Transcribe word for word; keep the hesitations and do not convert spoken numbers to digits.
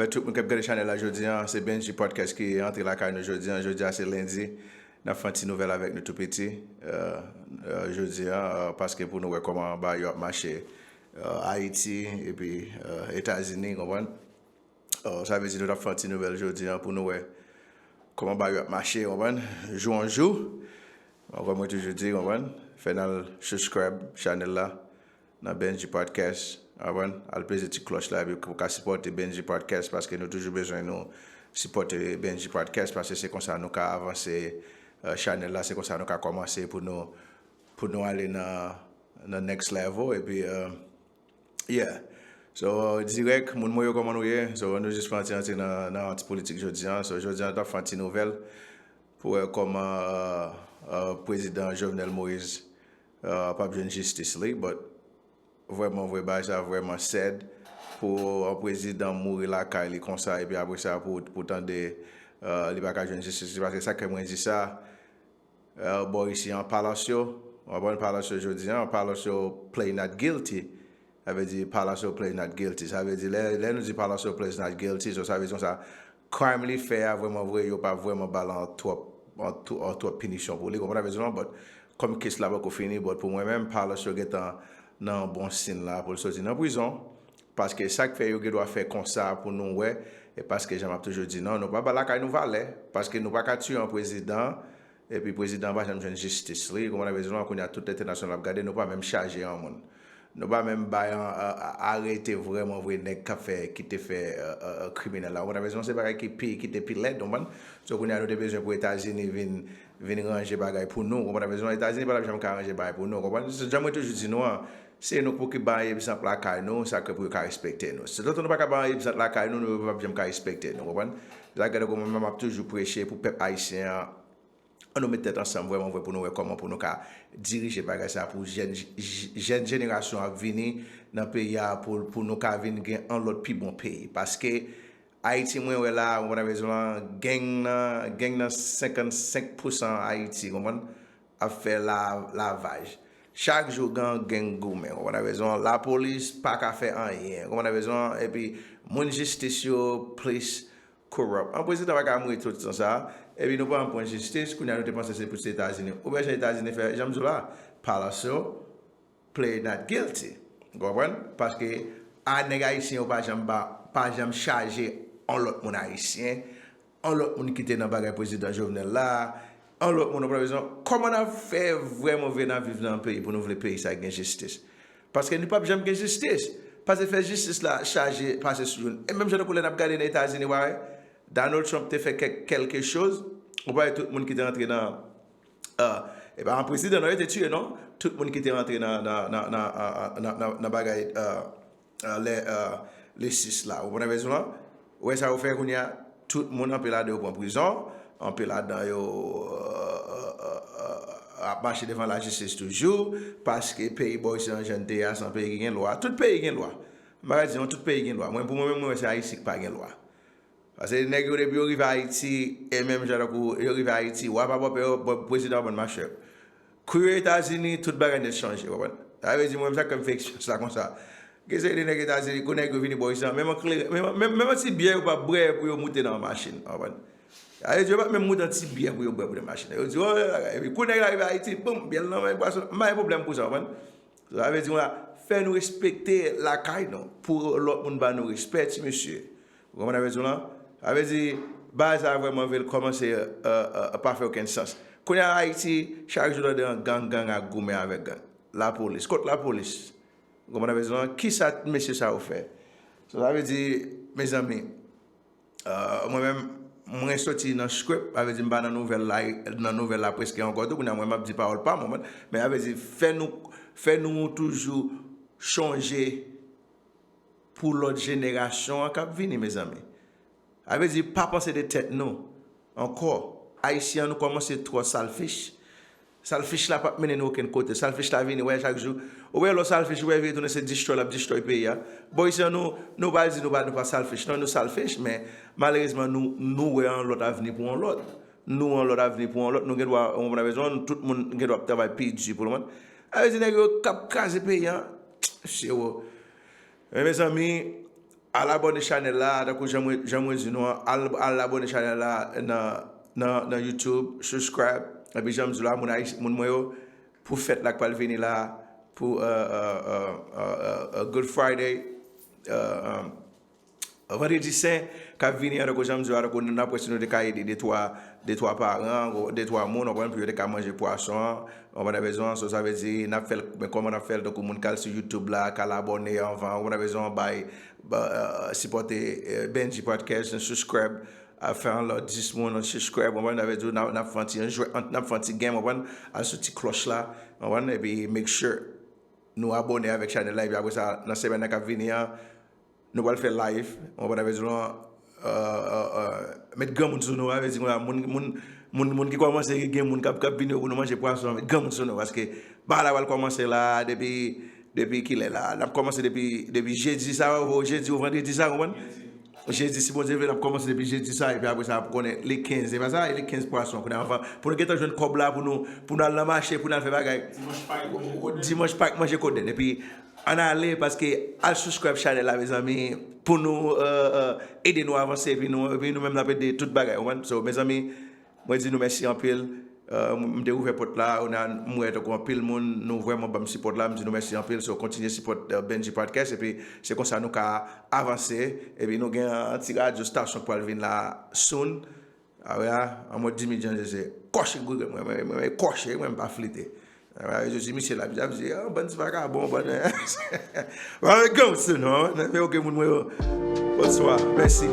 Tout moun k ap gade chanèl la jodi a, se Benji Podcast ki antre lakay nou jodi a. Jodi a se lendi. N ap fè yon ti nouvèl avèk nou tou piti. Euh, euh, jodi a, euh, paske pou nou wè kòman bagay yo ap mache, euh, Ayiti epi, euh, Etazini, konprann? Euh, sa vle di nou t ap fè yon ti nouvèl jodi a pou nou wè kòman bagay yo ap mache, konprann? Jou an jou. Ankò mwen toujou di, konprann? Fè n al subscribe chanèl la nan Benji Podcast. Konprann? Al peze ti klòch la epi pou ka sipòte Benji Podcast, paske nou toujou bezwen nou sipòte Benji Podcast, paske se konsa nou ka avanse, euh, chanèl la, se konsa nou ka kòmanse pou nou, pou nou ale nan, nan next level. Epi, euh, yeah. So, dirèk, moun mwen yo, kòman nou ye? So, nou jis fè yon ti antre nan, nan ti politik jodi a. So, jodi a, nou t ap fè yon ti nouvèl pou wè kòman, euh, euh, prezidan Jovenel Moïse, euh, p ap jwenn jistis li, but vrèman vre, bagay sa vrèman sad pou yon prezidan mouri lakay li konsa, epi apre sa pou, pou tande, euh, li pa ka jwenn jistis li, paske sa k fè mwen di sa, euh, bò isi an, Palacio, w konprann, Palacio jodi a, Palacio play not guilty. Sa vle di Palacio play not guilty. Sa vle di lè, lè nou di Palacio play not guilty, so sa vle di konsa, crime li fè a vrèman vre, yo pa vrèman ba l an twòp, an tw-, an twòp pinisyon pou li, konprann sa vle di non, but kòm kes la poko fini, but pou mwen menm, Palacio gentan nan bon siy la pou l soti nan prizon, paske sa k fè yo gen dwa fè konsa pou nou wè, e paske jan m ap toujou di non, nou pa ba lakay nou valè, paske nou pa ka tiye yon prezidan, epi prezidan an pa janm jwenn jistis li, konprann sa vle di non, kounye a tout entènasyonal ap gade, nou pa menm chaje yon moun. Nou pa menm bay an, a, a, arete vrèman vre nèg k ap fè, ki te fè, euh, euh, euh, kriminèl la. Ou konprann sa vle di non, se bagay ki pi, ki te pi lèd, ou konprann? So, kounye a nou te bezwen pou Etazini vin, vin ranje bagay pou nou. Ou konprann sa vle di non, Etazini pa t ap janm ka ranje bagay pou nou. Ou konprann? Se jan mwen toujou di nou an, se nou pou ki bay egzanp lakay nou, sa k fè pou yo ka respekte nou. Se tankou nou pa ka bay egzanp lakay nou, nou pa p ap janm ka respekte nou. Ou konprann? Se sa k fè mwen menm m ap toujou preche pou pèp ayisyen an, ann nou met tèt ansanm vrèman vre pou nou wè kòman pou nou ka dirije bagay sa pou jèn, j-, jèn jenerasyon ap vini nan peyi a pou, pou nou ka vin gen yon lòt pi bon peyi. Paske Ayiti mwen wè la, ou konprann sa vle di non, gang nan, gang nan senkannsenk pousan Ayiti, konprann, ap fè la, lavaj. Chak jou gen, gang goumen, ou konprann sa vle di non, lapolis pa ka fè anyen, ou konprann sa vle di non, epi moun jistis yo plis corrupt. An prezidan pa ka mouri tout tan sa, epi nou pa pran jistis, kounye a nou te panse se pou se Etazini. Ou wè jan Etazini fè, jan m di w la, Palacio play not guilty. Ou konprann? Paske a nèg ayisyen yo pa janm ba, pa janm chaje yon lòt moun ayisyen, yon lòt moun ki te nan bagay prezidan Jovenel la, yon lòt moun, ou konprann sa vle di non, kòman n ap fè vrèman vre n ap viv nan yon peyi pou nou vle peyi sa gen jistis? Paske nou p ap janm gen jistis. Paske fè jistis la chaje pase sou youn. E menm jan tankou lè n ap gade nan Etazini, ou pa wè, Donald Trump te fè kèk, kèlke choz, ou pa wè tout moun ki te rantre nan, euh, e pa an prezidan non, yo te tiye non, tout moun ki te rantre nan, nan, nan, nan, euh, nan, nan, nan bagay, euh, euh, lè, euh, le sis la. Ou konprann sa vle di non? Ou wè sa yo fè kounye a? Tout moun, anpil ladan yo pran prizon, anpil ladan yo, euh, euh, euh, euh, ap mache devan lajistis toujou, paske peyi bò isi an jan n te ye a, se yon peyi ki gen lwa. Tout peyi gen lwa. M pa ka di non, tout peyi gen lwa. Mwen, pou mwen menm, mwen wè se Ayiti ki pa gen lwa. Paske nèg yo, depi yo rive Ayiti, e menm jan tankou yo rive Ayiti, wa pa bò pè yo, bò, prezidan pa bann machè. Kou yo Etazini, tout bagay nèt chanje, w konprann? Sa vle di, mwen menm, sa k fè m fè eksperyans la konsa. Gen seri de nèg Etazini, kou nèg yo vini bò isi an, menm an kleren, menm, menm, menm an ti byè yo p ap bwè pou yo moute nan yon machin, w konprann? Sa vle di, yo p ap menm moute an ti byè pou yo bwè pou nan machin nan. Yo di, o, epi kou nèg la rive Ayiti, boum, byè l nan men, bwason, m pa gen pwoblèm pou sa, w konprann? Sa vle di, w la, fè nou respekte lakay nou, pou lòt moun ba nou respè, ti mesye. Ou konprann sa vle di w lan? Sa vle di, bagay sa vrèman vle l kòmanse, euh, euh, pa fè okenn sans. Kounye a Ayiti, chak jou tande yon gang, gang ap goumen avèk gang. Lapolis, kot lapolis? Ou konprann sa vle di w lan? Kisa mesye sa yo fè? So, sa vle di, mezanmi, euh, mwen menm, mwen soti nan script, sa vle di m pa nan nouvèl la, nan nouvèl la prèske ankò tou, kounye a mwen m ap di pawòl pa m, ou konprann? Men sa vle di, fè nou, fè nou toujou chonje pou lòt jenerasyon an k ap vini, mezanmi. Sa vle di, pa panse de tèt nou ankò. Ayisyen an, nou kòmanse twò salfish. Salfish la p ap mennen nou okenn kote. Salfish la vini, wè, chak jou. Ou wè, lè w salfish, ou wè, vire tounen se destroy l ap destroy peyi a. Bon, isi an, nou, nou pa di nou pa, nou pa salfish. Non, nou salfish, men malerezman, nou, nou wè yon lòt avni pou yon lòt. Nou yon lòt avni pou yon lòt. Nou gen dwa, ou konprann sa vle di w lan, tout moun gen dwa ap travay pi di pou l, ou konprann? Sa vle di, nèg yo k ap kraze peyi a, se yo. Men, mezanmi, al abòne chanèl la, tankou jan mwen, jan mwen di nou an, al, al abòne chanèl la nan, nan, nan YouTube, subscribe. Epi jan m di la, moun, moun mwen yo, pou fèt la k pral vini la, pou uh, uh, uh, uh, uh, Good Friday, uh, um, Vandredi Sen k ap vini an, tankou jan m di w la, tankou n ap wè si nou te ka ede de twa, de twa paran, de twa moun, w konprann, pou yo te ka manje pwason an, w konprann sa m vle di, n ap fè l, men kòman n ap fè l, tankou moun k al sou YouTube la, k al abòne anvan, w konprann sa m vle di, bay, ba, uh, sipòte uh, Benji Podcast, subscribe, a fè an lòt dis moun subscribe, w konprann sa m vle di, n ap, n ap fè an ti jwèt, n ap fè an ti game, w konprann, al sou ti klòch la, w konprann, epi make sure nou abòne avèk chanèl la, epi apre sa, nan semèn nan k ap vini an, nou pral fè live, w konprann sa m vle di, nou, uh, uh, uh, met granmoun sou nou, sa vle di, konsa, moun, moun, moun, moun ki kòmanse gen moun k ap, k ap vini yo pou nou manje pwason, met granmoun sou nou, paske bagay la pral kòmanse la, depi, depi kilè la, n ap kòmanse depi, depi jedi sa, ou jedi ou vandredi sa, w konprann? Jedi, si Bondye vle, n ap kòmanse depi jedi sa, epi apre sa, pou konnen le kenz, se pa sa, e le kenz pwason, konnen anvan, pou nou gentan jwenn kòb la, pou nou, pou nou al nan mache, pou nou al fè bagay. Dimanch pa k manje kodenn, epi ann ale, paske al subscribe chanèl la, mezanmi, pou nou uh, uh, ede nou avanse, epi nou, epi nou menm n ap ede tout bagay, w konprann? So, mezanmi, mwen di nou mèsi anpil. Uh, m te ouvè pòt la, ou nan, m wè tankou anpil moun, nou vrèman ban m sipòt la, m di nou mèsi anpil. So, kontinye sipòt uh, Benji Podcast, epi se konsa nou ka avanse, epi nou gen yon ti radyo stasyon k pral vin la soon. A wè a, an mòd Jimmy Jones, se kòche gou, mwen, mwen, mwen, mwen, kòche, mwen, m pa flite. A wè a, yo di misye la, misye ap di, ah, bann ti vakabon, bann, mwen, mwen, gangsta, non, men oke, moun mwen yo. Bonswa, mèsi.